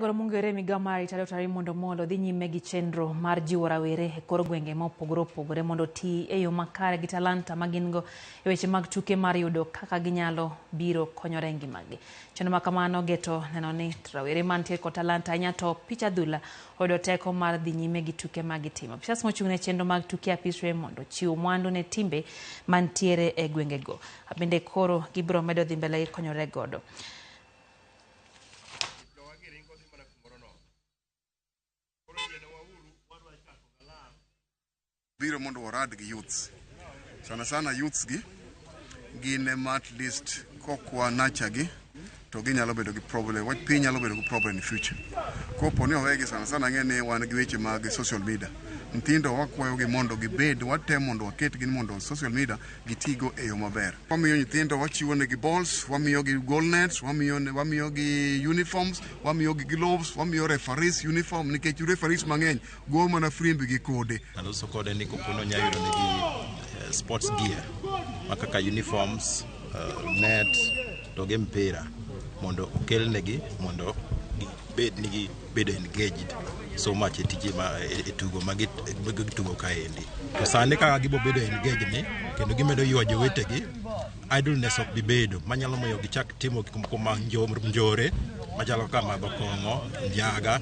Goro mong'ere e migao mar arita Dr. Raymond Omolo dhi nyime gi chenro mar jiwo rawere e kor gwenge ma opogore opogore mondo oti e yo makare gi talanta ma gin go e weche mag tuke mar yudo kaka ginyalo biro konyore e ngimagi. Chenro ma kamano geto neno ni rawere mantie kod talanta ahinya to pich adhula oyudo teko mar dhi nyime gi tuke ma gitimo. Apisas mochung' ne chenro mag tuke Apis Raymond ochiwo mwandu ne timbe mantiere e gwengego. Bende koro gibiro medo dhi mbele gi konyore godo. Biro mondo warad gi youths. Sana sana youths gi gin ema at least kokwa nacha gi to ginyalo bedo gi problem, wach piny nyalo bedo gi problem in future. Kopo ni owegi sana sana ang'e ni wan gi weche mag social media. Nyithindo wakwayogi mondo gibed, watem mondo waketgi mondo social media gitigo e yo maber. Wamiyo nyithindo, wachiwo negi balls, wamiyogi goal nets, wamiyogi uniforms, wamiyogi gloves, wamiyo referees uniform nikech referees mang'eny go mana frimbi gi kode. Aloso kode ni kopono nya yudo negi sports gear ma kaka uniforms, net to gi mpira mondo okelnegi mondo gibed ni gibedo engaged so much e tije ma e tugo ma gitugo kaendi. To sani kaka gibo bedo engaged ni kendo gimedo ywa jowetegi, idleness ok bi bedo manyalo miyo gichak timo gik moko ma njore machalo kaka madho kong'o, njaga.